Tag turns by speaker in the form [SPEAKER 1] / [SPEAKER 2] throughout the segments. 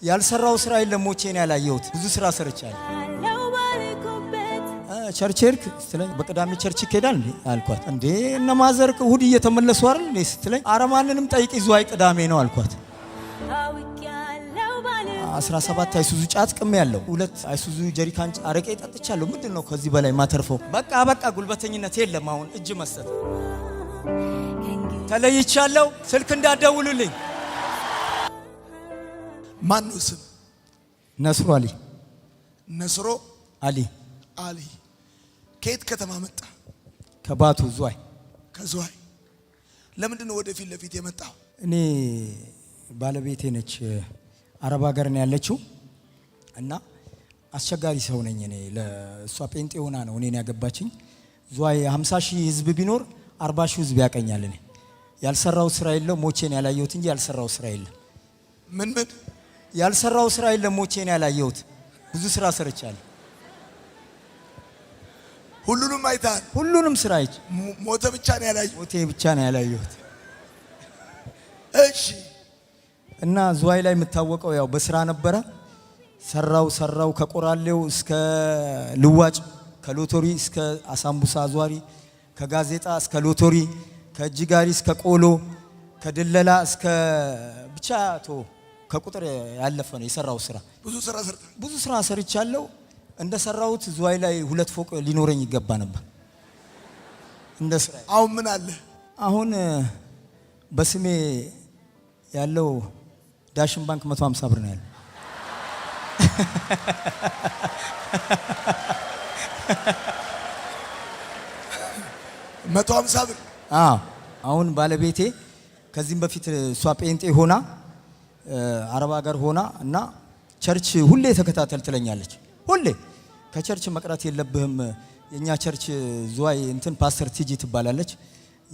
[SPEAKER 1] ያልሰራው ስራ የለም። ሞቼን ያላየሁት ብዙ ስራ ሰርቻለሁ። Church ሄድክ ስትለኝ በቅዳሜ church ይኬዳል እንዴ አልኳት። እንዴ እነ mother እሁድ እየተመለሱ አይደል እንዴ ስትለኝ ኧረ ማንንም ጠይቅ ዝዋይ ቅዳሜ ነው አልኳት። 17 አይሱዙ ጫት ቅሜ ያለው፣ 2 አይሱዙ ጀሪካን አረቄ ጠጥቻለሁ። ምንድን ነው ከዚህ በላይ ማተርፈው? በቃ በቃ ጉልበተኝነት የለም። አሁን እጅ መስጠት ተለይቻለሁ። ስልክ እንዳትደውሉልኝ።
[SPEAKER 2] ማን ነው ስም?
[SPEAKER 1] ነስሮ አሊ።
[SPEAKER 2] ነስሮ
[SPEAKER 1] አሊ።
[SPEAKER 2] አሊ። ከየት ከተማ መጣ?
[SPEAKER 1] ከባቱ ዝዋይ።
[SPEAKER 2] ከዝዋይ። ለምንድን ነው ወደፊት ለፊት የመጣው?
[SPEAKER 1] እኔ ባለቤቴ ነች፣ አረብ ሀገር ነው ያለችው እና አስቸጋሪ ሰው ነኝ እኔ። ለእሷ ጴንጤ ሆና ነው እኔን ያገባችኝ። ዝዋይ 50 ሺህ ህዝብ ቢኖር 40 ሺህ ህዝብ ያቀኛል። እኔ ያልሰራው ስራ የለም፣ ሞቼን ያላየሁት እንጂ ያልሰራው ስራ የለም።
[SPEAKER 2] ምን ምን?
[SPEAKER 1] ያልሰራው ስራ የለም፣ ሞቼን ያላየሁት ብዙ ስራ ሰርቻለሁ።
[SPEAKER 2] ሁሉንም አይተሃል?
[SPEAKER 1] ሁሉንም ስራ አይቼ
[SPEAKER 2] ሞተ ብቻ ነው ያላየሁት።
[SPEAKER 1] ሞቴ ብቻ ነው ያላየሁት።
[SPEAKER 2] እሺ።
[SPEAKER 1] እና ዝዋይ ላይ የምታወቀው ያው በስራ ነበረ። ሰራው ሰራው ከቆራሌው እስከ ልዋጭ፣ ከሎቶሪ እስከ አሳምቡሳ አዟሪ፣ ከጋዜጣ እስከ ሎቶሪ፣ ከእጅ ጋሪ እስከ ቆሎ፣ ከድለላ እስከ ብቻ ቶ ከቁጥር ያለፈ ነው የሰራው ስራ።
[SPEAKER 2] ብዙ ስራ ሰርተሃል።
[SPEAKER 1] ብዙ ስራ ሰርቻለሁ። እንደሰራሁት ዝዋይ ላይ 2 ፎቅ ሊኖረኝ ይገባ ነበር። እንደ ስራ።
[SPEAKER 2] አሁን ምን አለ?
[SPEAKER 1] አሁን በስሜ ያለው ዳሽን ባንክ 150 ብር ነው ያለው።
[SPEAKER 2] 150 ብር?
[SPEAKER 1] አዎ። አሁን ባለቤቴ ከዚህም በፊት እሷ ጴንጤ ሆና አረብ ሀገር ሆና እና church ሁሌ ተከታተል ትለኛለች። ሁሌ ከ church መቅረት የለብህም። የኛ church ዝዋይ እንትን ፓስተር ቲጂ ትባላለች።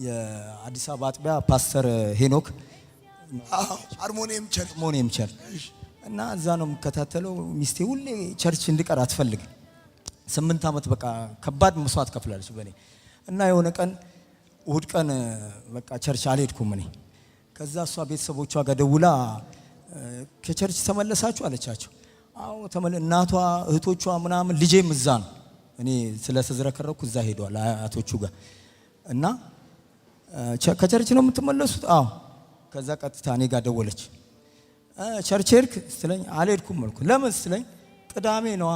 [SPEAKER 1] የአዲስ አበባ አጥቢያ ፓስተር ሄኖክ።
[SPEAKER 2] አዎ፣ አርሞኒየም church።
[SPEAKER 1] አርሞኒየም church እና እዛ ነው የምከታተለው። ሚስቴ ሁሌ church እንድቀር አትፈልግም። 8 ዓመት በቃ ከባድ መስዋዕት ከፍላለች በኔ። እና የሆነ ቀን እሁድ ቀን በቃ church አልሄድኩም እኔ። ከዛ እሷ ቤተሰቦቿ ጋር ደውላ ከ church ተመለሳችሁ አለቻቸው። አዎ እናቷ እህቶቿ ምናምን ልጄም እዛ ነው። እኔ ስለተዝረከረኩ እዛ ሄደዋል አያቶቹ ጋር። እና ከ church ነው የምትመለሱት? አዎ። ከዛ ቀጥታ እኔ ጋር ደወለች። Church ሄድክ ስትለኝ አልሄድኩም አልኩ። ለምን ስትለኝ ቅዳሜ ነው፣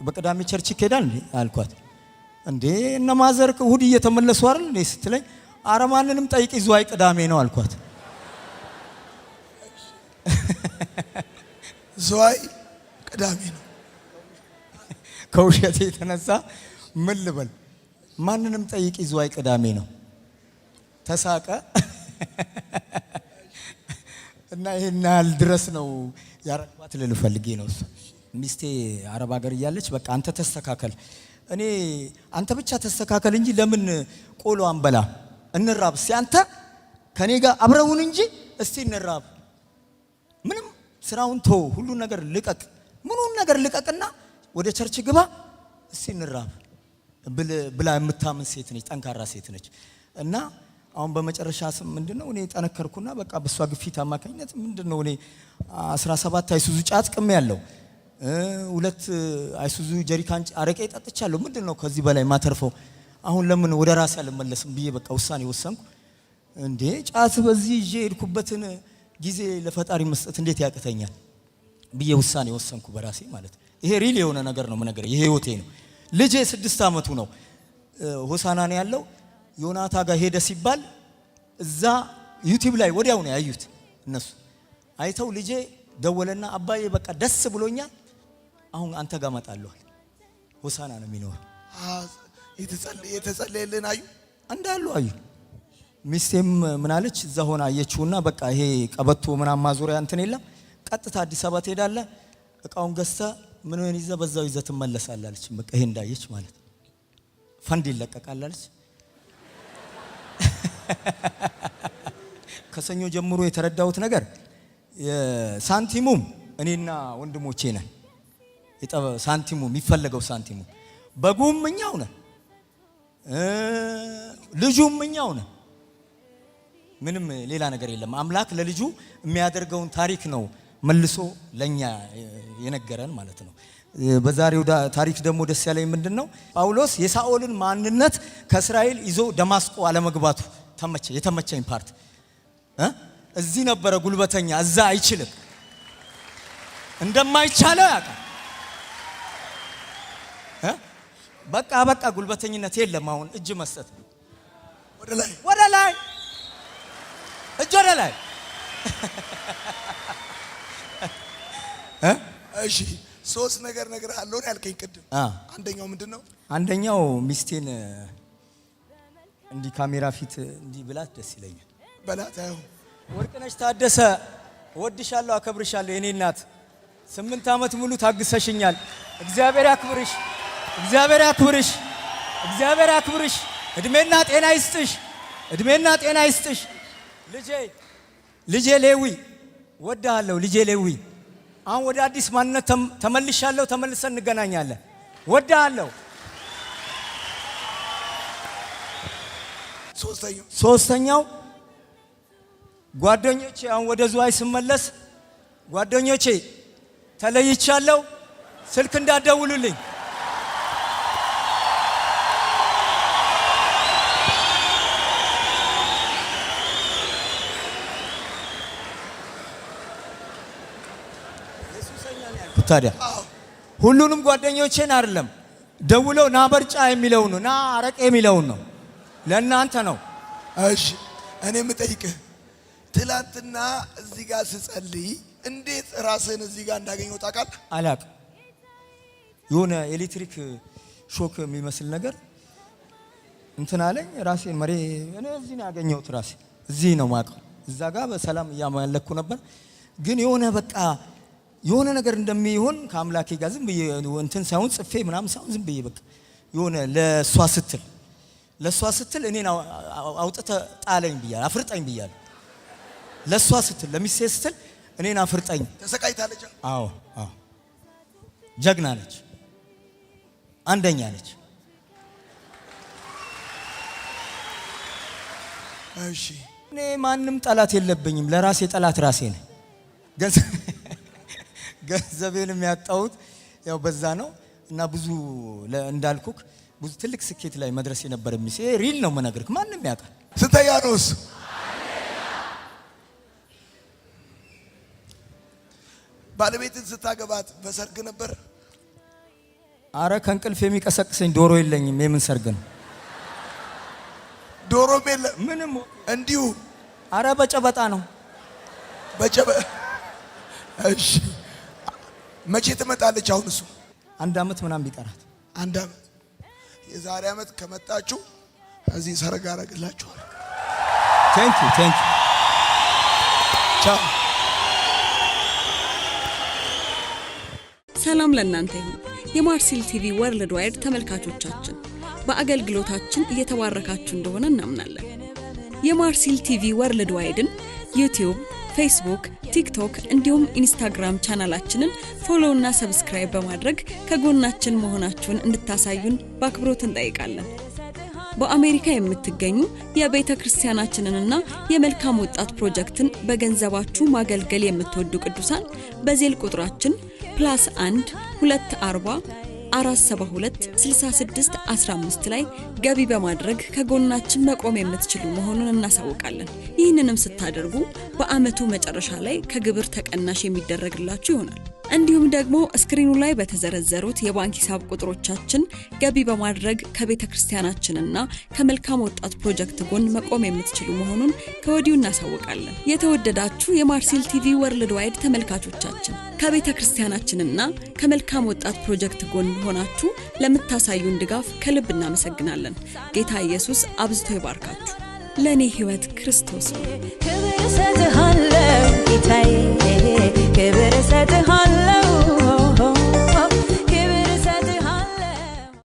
[SPEAKER 1] በቅዳሜ church ይኬዳል እንዴ አልኳት። እንዴ እነ mother እሁድ እየተመለሱ አይደል እንዴ ስትለኝ ኧረ ማንንም ጠይቂ ዝዋይ ቅዳሜ ነው አልኳት።
[SPEAKER 2] ዝዋይ ቅዳሜ ነው።
[SPEAKER 1] ከውሸቴ የተነሳ ምን ልበል? ማንንም ጠይቂ ዝዋይ ቅዳሜ ነው። ተሳቀ። እና ይሄን ያህል ድረስ ነው ያረኳት ልል ፈልጌ ነው። እሱ ሚስቴ አረብ ሀገር እያለች በቃ አንተ ተስተካከል፣ እኔ አንተ ብቻ ተስተካከል እንጂ ለምን ቆሎ አንበላ እንራብ፣ እስቲ አንተ ከኔ ጋር አብረውን እንጂ እስቲ እንራብ፣ ምንም ስራውን ተው፣ ሁሉን ነገር ልቀቅ፣ ምኑን ነገር ልቀቅና ወደ church ግባ፣ እስቲ እንራብ ብላ የምታምን ሴት ነች፣ ጠንካራ ሴት ነች። እና አሁን በመጨረሻ ስም ምንድነው እኔ ጠነከርኩና በቃ በሷ ግፊት አማካኝነት ምንድነው እኔ 17 አይሱዙ ጫት ቅሜ ያለው፣ 2 አይሱዙ ጀሪካን አረቄ ጠጥቻለሁ። ምንድነው ከዚህ በላይ ማተርፈው? አሁን ለምን ወደ ራሴ አልመለስም ብዬ በቃ ውሳኔ ወሰንኩ። እንዴ ጫት በዚህ ይዤ የሄድኩበትን ጊዜ ለፈጣሪ መስጠት እንዴት ያቅተኛል ብዬ ውሳኔ ወሰንኩ በራሴ ማለት ነው። ይሄ real የሆነ ነገር ነው የምነግርህ፣ ይሄ ህይወቴ ነው። ልጄ 6 ዓመቱ ነው፣ ሆሳና ነው ያለው። ዮናታ ጋር ሄደ ሲባል እዛ ዩቲዩብ ላይ ወዲያው ነው ያዩት እነሱ። አይተው ልጄ ደወለና አባዬ በቃ ደስ ብሎኛል፣ አሁን አንተ ጋር እመጣለሁ አለ። ሆሳና ነው የሚኖረው።
[SPEAKER 2] የተጸለየልን አዩ?
[SPEAKER 1] እንዳሉ አዩ። ሚስቴም ምን አለች እዛ ሆና አየችውና በቃ ይሄ ቀበቶ ምናምን ማዞሪያ እንትን የለም፣ ቀጥታ አዲስ አበባ ትሄዳለህ፣ እቃውን ገዝተህ ምን ምን ይዘህ በዛው ይዘህ ትመለሳለህ አለች። በቃ ይሄ እንዳየች ማለት ነው። ፈንድ ይለቀቃል አለች። ከሰኞ ጀምሮ የተረዳሁት ነገር ሳንቲሙም እኔና ወንድሞቼ ነን። ሳንቲሙ የሚፈለገው ሳንቲሙ በጉም እኛው ነን፣ ልጁም እኛው ነን። ምንም ሌላ ነገር የለም። አምላክ ለልጁ የሚያደርገውን ታሪክ ነው መልሶ ለኛ የነገረን ማለት ነው። በዛሬው ታሪክ ደግሞ ደስ ያለኝ ምንድነው? ጳውሎስ የሳኦልን ማንነት ከእስራኤል ይዞ ደማስቆ አለመግባቱ ተመቸ። የተመቸኝ part እዚህ ነበረ ጉልበተኛ፣ እዛ አይችልም፣ እንደማይቻለው ያውቃል። በቃ በቃ ጉልበተኝነት የለም። አሁን እጅ መስጠት
[SPEAKER 2] ወደ ላይ
[SPEAKER 1] ወደ ላይ እጅ ወደ ላይ።
[SPEAKER 2] እሺ ሶስት ነገር እነግርሃለሁ ነው ያልከኝ ቅድም። አንደኛው ምንድነው?
[SPEAKER 1] አንደኛው ሚስቴን እንዲህ ካሜራ ፊት እንዲህ ብላት ደስ ይለኛል።
[SPEAKER 2] በላት። አዎ
[SPEAKER 1] ወርቅነሽ ታደሰ እወድሻለሁ፣ አከብርሻለሁ የኔ እናት። 8 ዓመት ሙሉ ታግሰሽኛል። እግዚአብሔር ያክብርሽ፣ እግዚአብሔር ያክብርሽ፣ እግዚአብሔር ያክብርሽ። እድሜና ጤና ይስጥሽ፣ እድሜና ጤና ይስጥሽ። ልጄ ልጄ ሌዊ እወድሃለሁ። ልጄ ሌዊ አሁን ወደ አዲስ ማንነት ተመልሻለሁ። ተመልሰን እንገናኛለን። እወድሃለሁ። ሶስተኛው ጓደኞቼ አሁን ወደ ዝዋይ ስመለስ ጓደኞቼ ተለይቻለሁ፣ ስልክ እንዳትደውሉልኝ። ታዲያ ሁሉንም ጓደኞቼን አይደለም ደውለው ና በርጫ የሚለው ነው፣ ና አረቄ የሚለው ነው። ለእናንተ ነው።
[SPEAKER 2] እሺ እኔ የምጠይቅህ ትላንትና እዚህ ጋር ስጸልይ እንዴት ራስህን እዚህ ጋር እንዳገኘው ታውቃለህ?
[SPEAKER 1] አላውቅም። የሆነ ኤሌክትሪክ shock የሚመስል ነገር እንትን አለኝ። ራሴን መሬ እኔ እዚህ ነው ያገኘሁት። ራሴ እዚህ ነው የማውቀው። እዛ ጋር በሰላም እያመለኩ ነበር። ግን የሆነ በቃ የሆነ ነገር እንደሚሆን ከአምላኬ ጋር ዝም ብዬ እንትን ሳይሆን ጽፌ ምናምን ሳይሆን ዝም ብዬ በቃ የሆነ ለሷ ስትል እኔን አውጥተህ ጣለኝ ብያለሁ፣ አፍርጠኝ ብያለሁ። ለሷ ስትል ለሚስቴ ስትል እኔን አፍርጠኝ።
[SPEAKER 2] ተሰቃይታለች።
[SPEAKER 1] አዎ አዎ፣ ጀግና ነች፣ አንደኛ ነች።
[SPEAKER 2] እሺ
[SPEAKER 1] እኔ ማንም ጠላት የለብኝም። ለራሴ ጠላት ራሴ ነኝ። ገንዘቤን የሚያጣሁት ያው በዛ ነው እና ብዙ እንዳልኩክ ብዙ ትልቅ ስኬት ላይ መድረስ የነበረ ሚስቴ real ነው የምነግርህ፣ ማንም ያውቃል።
[SPEAKER 2] ስንተኛ ነው እሱ? ባለቤትን ስታገባት በሰርግ ነበር?
[SPEAKER 1] አረ ከእንቅልፍ የሚቀሰቅሰኝ ዶሮ የለኝም። የምን ሰርግ ነው?
[SPEAKER 2] ዶሮም የለም
[SPEAKER 1] ምንም
[SPEAKER 2] እንዲሁ።
[SPEAKER 1] አረ በጨበጣ ነው።
[SPEAKER 2] እሺ መቼ ትመጣለች አሁን እሱ?
[SPEAKER 1] 1 ዓመት ምናምን ቢቀራት።
[SPEAKER 2] 1 ዓመት። የዛሬ ዓመት ከመጣችሁ እዚህ ሰርግ አደርግላችኋለሁ።
[SPEAKER 1] Thank you, thank you.
[SPEAKER 2] ቻው።
[SPEAKER 3] ሰላም ለእናንተ ይሁን። የማርሲል ቲቪ Worldwide ተመልካቾቻችን በአገልግሎታችን እየተባረካችሁ እንደሆነ እናምናለን። የማርሲል ቲቪ Worldwide ን ዩቲዩብ፣ ፌስቡክ፣ ቲክቶክ እንዲሁም ኢንስታግራም ቻናላችንን follow እና subscribe በማድረግ ከጎናችን መሆናችሁን እንድታሳዩን በአክብሮት እንጠይቃለን። በአሜሪካ የምትገኙ የቤተ ክርስቲያናችንንና የመልካም ወጣት ፕሮጀክትን በገንዘባችሁ ማገልገል የምትወዱ ቅዱሳን በ Zelle ቁጥራችን +1 240 472 66 15 ላይ ገቢ በማድረግ ከጎናችን መቆም የምትችሉ መሆኑን እናሳውቃለን። ይህንንም ስታደርጉ በአመቱ መጨረሻ ላይ ከግብር ተቀናሽ የሚደረግላችሁ ይሆናል። እንዲሁም ደግሞ screen ኑ ላይ በተዘረዘሩት የባንክ ሂሳብ ቁጥሮቻችን ገቢ በማድረግ ከቤተ ክርስቲያናችንና ከመልካም ወጣት ፕሮጀክት ጎን መቆም የምትችሉ መሆኑን ከወዲሁ እናሳውቃለን። የተወደዳችሁ የማርሲል ቲቪ Worldwide ተመልካቾቻችን ከቤተ ክርስቲያናችንና ከመልካም ወጣት ፕሮጀክት ጎን ሆናችሁ ለምታሳዩን ድጋፍ ከልብ እናመሰግናለን። ጌታ ኢየሱስ አብዝቶ ይባርካችሁ። ለኔ ህይወት ክርስቶስ ነው።
[SPEAKER 4] ክብር እሰጥሃለሁ ጌታዬ፣ ክብር እሰጥሃለሁ።